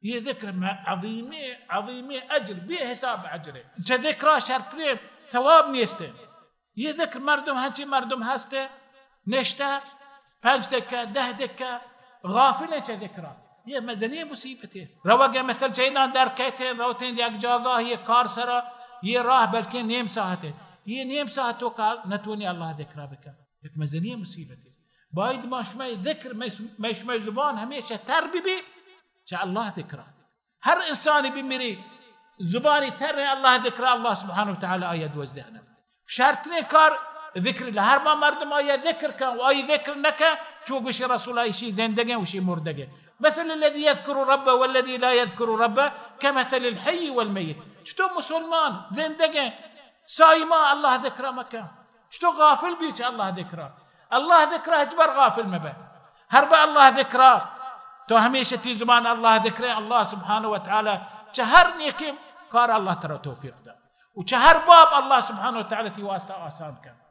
یہ ذکر میں عظیمیں، عظیمیں اجر، بے حساب اجر ہے۔ چہ ذکرا شرتریں ثواب نیست ہے۔ یہ ذکر مردم، ہنچی مردم ہستے، نشتہ، پنچ دکہ، دہ دکہ، غافل ہیں چہ ذکرا۔ یہ مزنی مصیبت ہے۔ روگ مثل چیدان در کہتے ہیں، روتیں یک جاگاہ یہ کار سرا، یہ راہ بلکہ نیم ساعت ہے۔ یہ نیم ساعت تو کار نتونی اللہ ذکرا بکن۔ یک مزنی مصیبت ہے۔ باید ما شمئے ذکر، مئے، مئے شمئے زبان ہمیشہ تر بی بی چہ اللہ ذکرا۔ ہر انسانی بمری زبانی تر اللہ ذکرا، اللہ سبحانہ و تعالی آیا دوزدہ نہ۔ شرطیں کار ذکر اللہ۔ ہر ما مردم آیا ذکر کن و آئی ذکر نہ کن، چو گوشی رسول، ایشی زندگیں و شی مردگیں۔ مثل الذي يذكر ربه والذي لا يذكر ربه كمثل الحي والميت۔ چطور مسلمان زندگیں، سائما اللہ ذکرا مکن۔ چطور غافل بی چہ اللہ ذکرا؟ اللہ ذکرا ہچبر غافل مبہ۔ ہر بہ اللہ ذکرا تو ہمیشہ تی زبان اللہ ذکریں، اللہ سبحانہ و تعالی چہ ہر نیکیں کار اللہ ترا توفیق دا۔ و چہ ہر باب اللہ سبحانہ و تعالی تی واسطہ آسان کن۔